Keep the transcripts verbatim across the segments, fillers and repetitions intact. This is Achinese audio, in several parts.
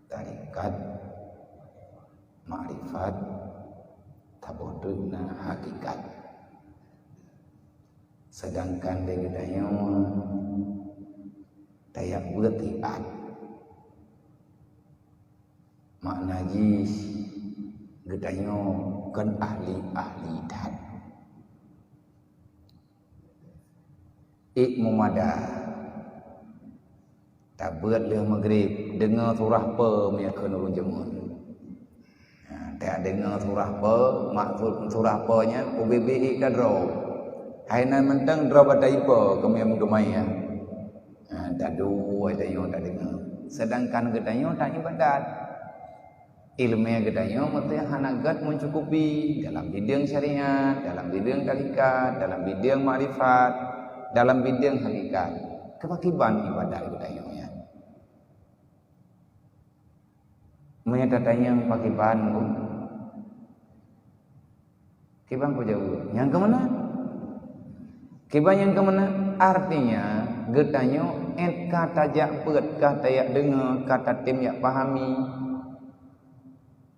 Tarekat, makrifat, saboh treuk na hakikat. Sedangkan di geutanyoe tajak beuet iat. Makna jih geutanyoe kon ahli-ahli that. Iq mumada. Tabeuet lheueh maghrib, deungoe surah peue meunyoe kheun ureuëng jameun. Ha, tadeungoe surah peue, maksud surah peue nyan ubit-ubit iq ka droe. Hai nan mantong droe bak taipe keumeung geumaya. Ha, taduek tanyoe tadeungoe. Sedangkan geutanyoe taibadat. Ileumèe geutanyoe meusti hana gèt meucukupi dalam bideueng syariat, dalam bideueng tarekat, dalam bideueng makrifat, dalam bideueng hakikat. Keupakiban ibadat geutanyoe nyan. Meunyoe tatanyong pakiban, Bu, kiban kujaweueb, nyang keumeuna? Kiban nyang keumeuna? Artinya, geutanyoe ét ka tajak peuet, ka tajak deungoe, ka tatem jak pahami.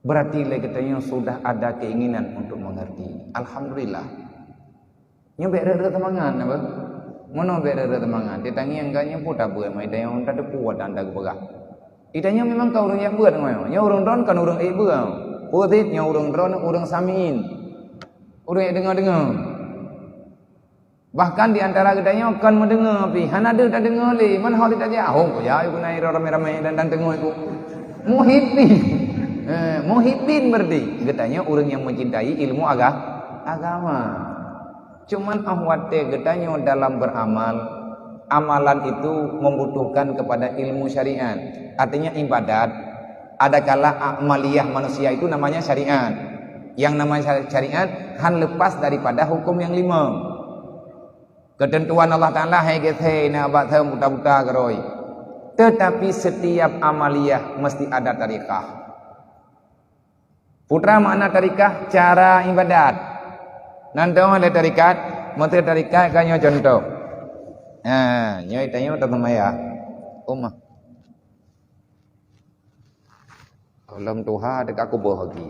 Berarti lé geutanyoe sudah ada keinginan untuk mengerti. Alhamdulillah. Nyoe bèk rhot-rhot seumangat na beuh. Meunoe bèk rhot-rhot seumangat. Ditangieng ka nyoe peue tabeuet, mai tanyoe tateupeue dan tapeugah. Ditanyoe memang ka ureuëng jak beuet ngon nyoe. Nyoe ureuëng droen kan ureuëng ék beuet. Peue cit nyoe ureuëng droen, ureuëng samiin. Ureuëng jak deungoe-deungoe. Bahkan di antara geutanyoe kon meudeungoe pih, hana deuh tadeungoe lé, man ho tajak, hong kujak keunan ramé-ramé dan, dan teungoh iku. Muhibbin. Eh, muhibbin berarti geutanyoe ureuëng nyang mencintai ilmu aga-, agama. Cuman óh watèe geutanyoe dalam beramal, amalan itu membutuhkan kepada ilmu syariat. Artinya ibadat, adakala amaliyah manusia itu namanya syariat. Yang namanya syari-, syariat han lepas daripada hukum yang lima. Keuteuntuan Allah Taala hai geuthée na bak thon buta-buta keurôi. Tetapi setiap amaliyah mesti ada tarikah. Putra makna tarikah, cara ibadat. Nan teuh lé tarikat, meuteue tarikat ka nyoe contoh. Ha, nyoe tanyoe taseumaya. Ummah. Lom tuha teuka kuboh lagi.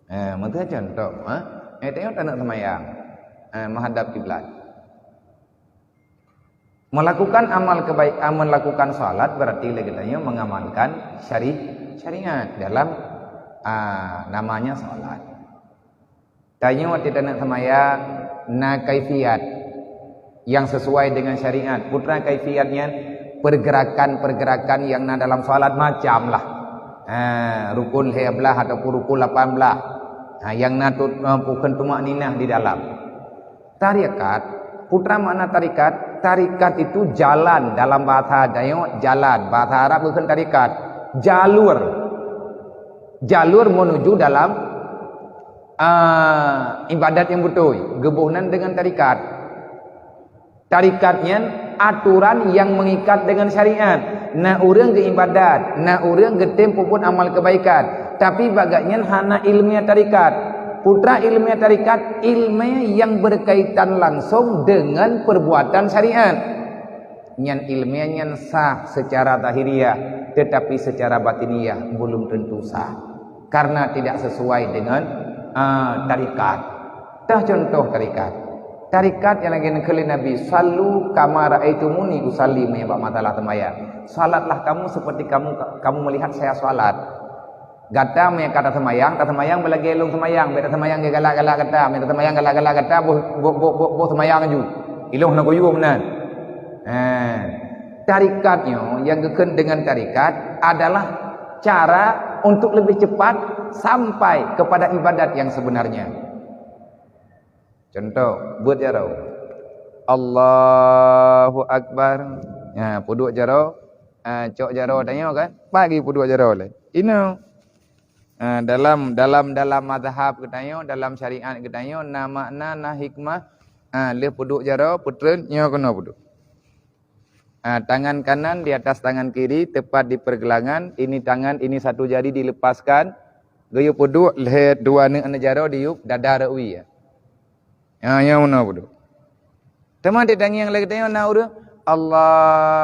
Eh, meuteue contoh, ha? Eh, tanyoe taneuk seumayang. Eh, menghadap kiblat. Melakukan amal kebaik-, ah, melakukan salat berarti lé geutanyoe mengamalkan syari-, syariat dalam, ah, namanya salat. Tanyoe watèe taneuk seumayang na kaifiat nyang sesuai dengan syariat. Putra kaifiat nyan pergerakan-pergerakan nyang na dalam salat macam lah. Ha, rukun lhèe blaih ataupun rukun lapan blaih. Ha, nyang na tu, eh, bukon tumakninah di dalam. Tarikat, putra makna tarikat, tarikat itu jalan dalam bahasa tanyoe, jalan. Bahasa Arab bukon tarikat. Jalur. Jalur menuju dalam, ah, ibadat nyang beutôi. Geuboh nan dengan tarikat. Tarikat nyan aturan nyang mengikat dengan syariat. Na ureuëng geuibadat, na ureuëng geutem peubuet amal kebaikan. Tapi bak gobnyan hana ileumèe tarikat. Putra ileumèe tarikat, ileumèe nyang berkaitan langsung dengan perbuatan syariat. Nyan ileumèe nyan sah secara zahiriah, tetapi secara batiniah belum tentu sah. Karena tidak sesuai dengan, ah, tarikat. Tah contoh tarikat. Tarikat nyang lagèe neukheun lé Nabi, "Sallu kama ra'aitumuni usalli," meunyoe bak masalah seumayang. "Salatlah kamu seperti kamu, kamu melihat saya salat." Gata meunyoe ka taseumayang, taseumayang beulagèe lôn seumayang, bèk taseumayang galak-galak gata, meunyoe taseumayang galak-galak gata, boh, boh, boh, boh, boh seumayang laju. Ilôn hana kuyue meunan. Eh, tarikat nyoe nyang geukheun dengan tarikat adalah cara untuk lebih cepat sampai kepada ibadat yang sebenarnya. Contoh, beuet jaroe. Allahu Akbar. Ha, peuduek jaroe. Ha, cok jaroe tanyoe kan? Pagi peuduek jaroe lé. Inoe. Ha, dalam, dalam, dalam mazhab geutanyoe, dalam syariat geutanyoe, na makna, na hikmah, ha, lheueh peuduek jaroe, peutreun, nyoe keunoe peuduek. Ha, tangan kanan di atas tangan kiri, tepat di pergelangan, ini tangan, ini satu jari dilepaskan, geuyue peuduek lhèe dua neuk aneuk jaroe diyueb dada rot wie. Ha, nyoe meunoe peuduek. Teuma di tangieng lagèe tanyoe na ureueng, Allahu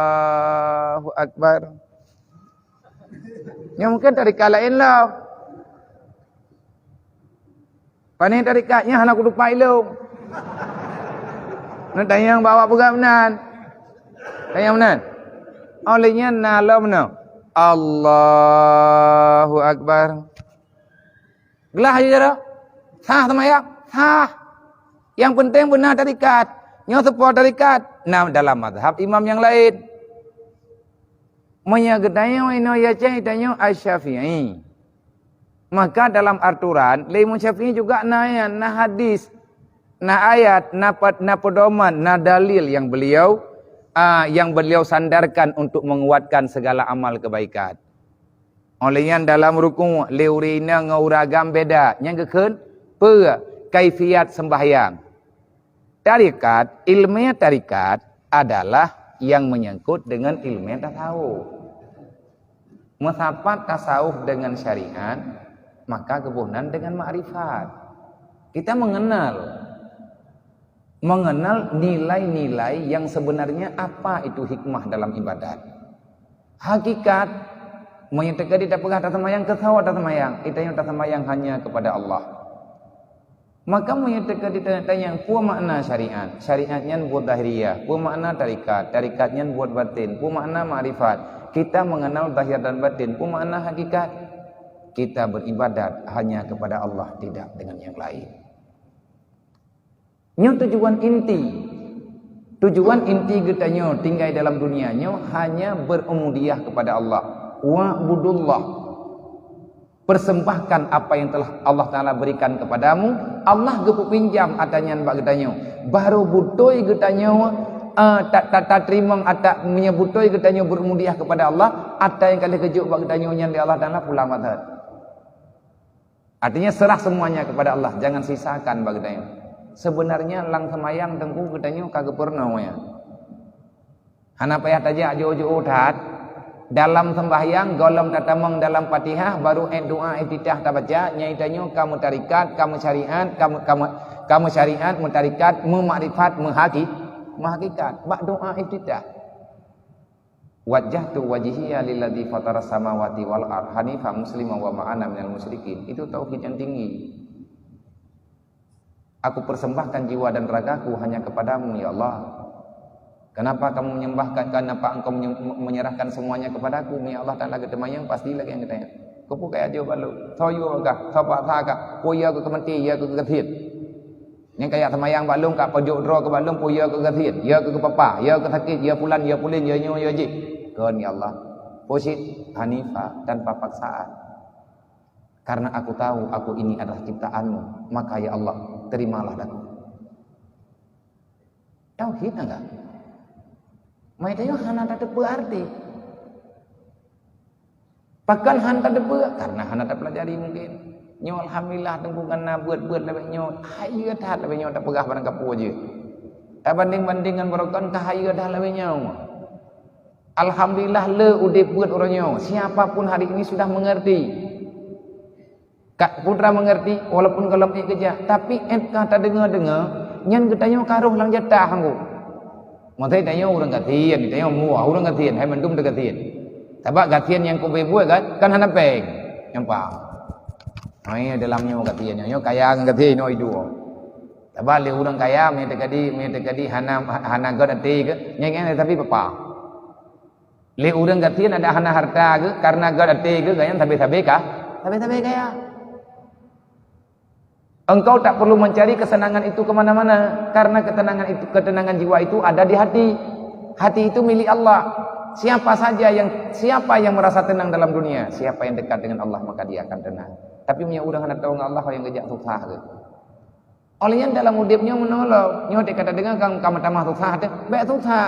Akbar. Nyoe mungkin tarekat laén lom. Pane tarekat nyan hana kutupat ilong. Nyoe tanyong bak awak peugah meunan. Tanyong meunan. Óh lheueh nyan na lom nyoe. Allahu Akbar. Glah aja jaroe. Sah seumayang? Sah. Nyang penting beuna tarekat. Nyoe seupôt tarekat. Nah, dalam mazhab imam nyang laén. Meunyoe geutanyoe inoe i Aceh, tanyoe Asy-Syafi'i. Maka dalam aturan, lé Imam Syafi'i juga na, na hadis, na ayat, na pe-, na pedoman, na dalil yang beliau, ah, yang beliau sandarkan untuk menguatkan segala amal kebaikan. Óh lheueh nyan dalam ruku', lé ureueng inong ngon ureueng agam beda. Nyang geukheun, peue kaifiat sembahyang. Tarekat, ilmu tarekat adalah yang menyangkut dengan ilmu tasawuf. Meusapat tasawuf dengan syariat, maka geuboh nan dengan makrifat. Kita mengenal, mengenal nilai-nilai yang sebenarnya apa itu hikmah dalam ibadat. Hakikat, meunyoe teuka di tapeugah taseumayang, keu soe taseumayang? Geutanyoe taseumayang hanya kepada Allah. Maka meunyoe teuka di tanya-tanya, peue makna syariat? Syariat nyan buet zahiriyah. Peue makna tarekat? Tarekat nyan buet batin. Peue makna makrifat? Kita mengenal zahir dan batin. Peue makna hakikat? Kita beribadat hanya kepada Allah, tidak dengan yang lain. Nyoe tujuan inti. Tujuan inti geutanyoe tinggai dalam dunia nyoe hanya berubudiah kepada Allah. Wa'budullah. Persembahkan apa yang telah Allah Taala berikan kepadamu. Allah geupeu pinjam atra nyan bak geutanyoe. Barô beutôi geutanyoe, eh, ta-, ta-, tateurimong atra, meunyoe beutôi geutanyoe berubudiah kepada Allah, atra nyang ka lheueh geujok bak geutanyoe nyan lé Allah Taala pulang mantong. Artinya, serah semuanya kepada Allah, jangan sisakan bak geutanyoe. Sebenarnya lam seumayang teungku geutanyoe ka geupeurunoe nyan. Hana payah tajak jiôh-jiôh that. Dalam sembahyang, gohlom tatamong dalam Fatihah, baru ék doa iftitah tabaca, nyan geutanyoe ka meutarekat, ka meusyariat, ka meu-, ka meu-, ka meusyariat, meutarekat, meumakrifat, meuhaki-, meuhakikat. Bak doa iftitah. "Wajjahtu wajhiya lilladzi fataras samawati wal ardh hanifan musliman wa ma ana minal musyrikin." Itu tauhid yang tinggi. "Aku persembahkan jiwa dan ragaku hanya kepadamu, ya Allah." Kenapa kamu menyembahkan, kenapa engkau menye-, menyerahkan semuanya kepadaku? Ya Allah Taala geuteumanyong, pasti lagée nyang geutanyong. Keupeue kaya jaweueb bak lôn? Soe yue kah? Soe paksa kah? Peue yue keu keumeunti, yue keu keugasien? Nyang kaya seumayang bak lôn, ka pajôk droe keu bak lôn, peue yue keu gasien, yue keu papa, yue keu sakét, yue pulan, yue pulen, yue nyoe, yue jih. Kheun, "Ya Allah, peue cit hanifa tanpa paksaan. Karena aku tahu aku ini adalah ciptaan-Mu, maka ya Allah, terimalah aku." Tauhid enggak? Mai tanyoe hana tateupeue arti. Pakon hana tateupeue? Karena hana tapeulajari mungkin. Nyoe alhamdulillah teungku ngon na buet-buet lagée nyoe, hayeue that lagée nyoe tapeugah barang kapeue jih. Tabandeng-bandeng ngon barokon ka hayeue that lagée nyoe. Alhamdulillah le udeb buet uroe nyoe. Siapa pun hari ini sudah mengerti. Ka putra mengerti walaupun gohlom ék geujak, tapi ék ka tadeungoe-deungoe, nyan geutanyoe ka rhoh lam jatah anggô. Maksudnya tanyoe ureuëng gasien, tanyoe mua ureuëng gasien, hai mandum teugasien. Sabab gasien nyang keubeue buet kan, kan hana péng. Nyan paham. Hai dalam nyoe gasien, nyoe kaya ngon gasien nyoe idua. Sabab lé ureuëng kaya, meuteukadi, meuteukadi hana, hana göt até ke, nyang, nyang tapi papa. Lé ureuëng gasien ada hana harta ke, karena göt até ke, gobnyan sabe-sabe ka, sabe-sabe kaya. Engkau tak perlu mencari kesenangan itu ke mana-mana, karena ketenangan itu, ketenangan jiwa itu ada di hati. Hati itu milik Allah. Siapa saja yang, siapa yang merasa tenang dalam dunia? Siapa yang dekat dengan Allah, maka dia akan tenang. Tapi meunyoe ureuëng hana tahu dengan Allah, nyang geujak susah ke. Oleh nyan dalam udeb nyoe meunolong, nyoe teuka tadeungoe ka, ka meutamah susah teuh, bék susah.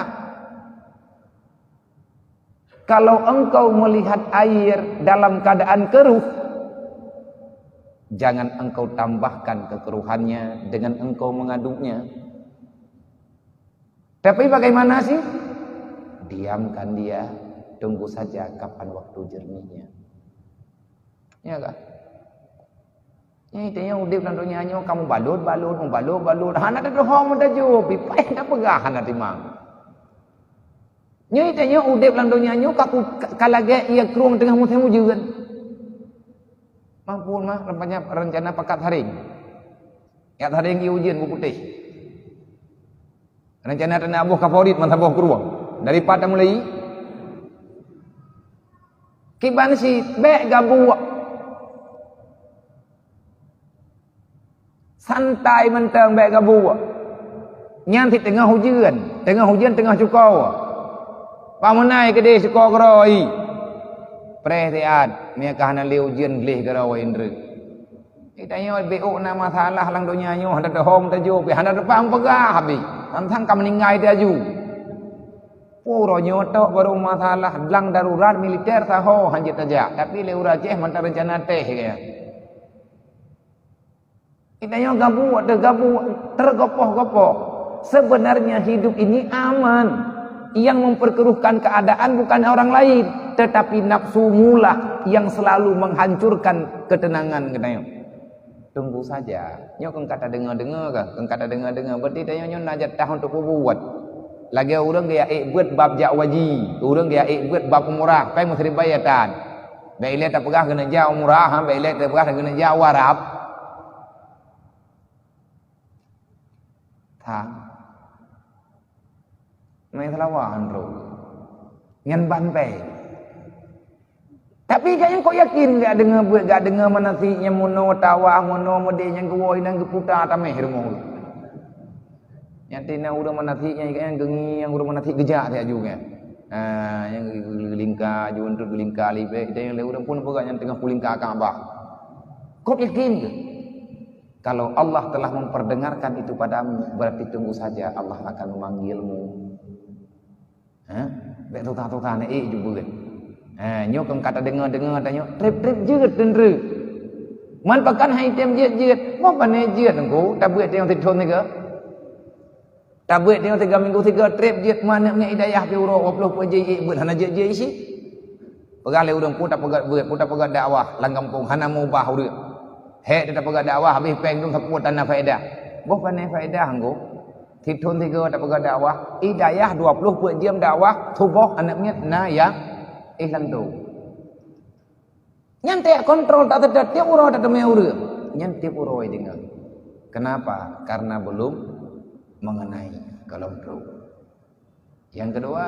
Kalau engkau melihat air dalam keadaan keruh, jangan engkau tambahkan kekeruhannya dengan engkau mengaduknya. Tapi bagaimana sih? Diamkan dia, tunggu saja kapan waktu jernihnya. Ya kan? Nyan tanyoe udeb lam donya nyoe ka meubalot-balot, meubalot-balot, hana teutuho meutajôh, pipai tapeugah hana timang. Nyoe tanyoe udeb lam donya nyoe ka ku-, ka, ka lagée ié krueng teungoh musém ujeuen. Mampu mah rencana, rencana pakat haring. Pakat haring ié ujeuen bu putéh. Rencana teunaboh kaporit meusaboh krueng. Dari pat tamulai? Kiban si bék gabuek. Santai mantong bék gabuek. Nyan sit teungoh ujeuen, teungoh ujeuen teungoh cuko. Pamunai keudeh cuko keuroi. Preh siat, meunyo ka hana lé ujeuen gleh keuroi indreuk. Di tanyoe bék na masalah lam donya nyoe, hana teuhom tajok, hana teupang peugah habéh. Sang-sang ka meuninggai teuh aju. Uroe nyoe tok barô masalah, blang darurat militer saho hanjeuet tajak, tapi lé ureuëng Aceh mantong rencana teh kaya. Kita nyoe gabuek teuh gabuek, tergopoh-gopoh. Sebenarnya hidup ini aman. Yang memperkeruhkan keadaan bukan orang lain, tetapi nafsu mula yang selalu menghancurkan ketenangan kita nyoe. Tunggu saja. Nyoe keu ka tadeungoe-deungoe kah? Keu ka tadeungoe-deungoe. Berarti tanyoe nyoe na jatah untuk peubuet. Lagée ureuëng geujak ék beuet bab jak haji, ureuëng geujak ék beuet bab umrah, pai meusribai ya tan. Bék ilée tapeugah keuneuk jak umrah, ha, bék ilée tapeugah keuneuk jak u Arab. Tha. Meuseulawa nyan ban bék. Tapi gayang kok yakin gak deungoe buet, gak deungoe manasik nyang meunoe tawa, meunoe meudeh nyang geuwoe nyang geuputa tameh rumoh. Nyan tina ureuëng manasik nyang, nyang geungieng, ureuëng manasik geujak siat aju kan. Ha, nyang geulingka, aju untut geulingka libek, dan nyang lé ureuëng pun peugah nyang teungoh kulingka Ka'bah. Kok yakin ke? Kalau Allah telah memperdengarkan itu padamu, berarti tunggu saja Allah akan memanggilmu. Ha? Bék tuta-tuta na ék jubeuet. Ha, nyoe keu ka tadeungoe-deungoe tanyoe, treb-treb jeuet teundreuk. Man pakan hai tem jeuet-jeuet, moh pané jeuet engko, tabuet tanyoe sithon sigoe. Tabuet tanyoe tiga minggu tiga treb jeuet, man nyak-nyak i dayah pi uroe dua ploh peuet jeuet ék beuet hana jeuet-jeuet isi. Peugah lé ureuëng, "Peue tapeugah beuet, peue tapeugah dakwah lam gampông, hana meubah ureuëng. Hék tapeugah dakwah, habéh péng dum sapeue tan na faedah." Boh pané faedah engko? Sithon sigoe tapeugah dakwah, i dayah dua ploh peuet jeuem dakwah, tuboh aneuk miet na ya éh lam tu. Nyan tieb kontrol tak teutab, tieb uroe tateumé ureuëng. Nyan tieb uroe deungoe. Kenapa? Karena belum mengenai golom trok. Yang kedua,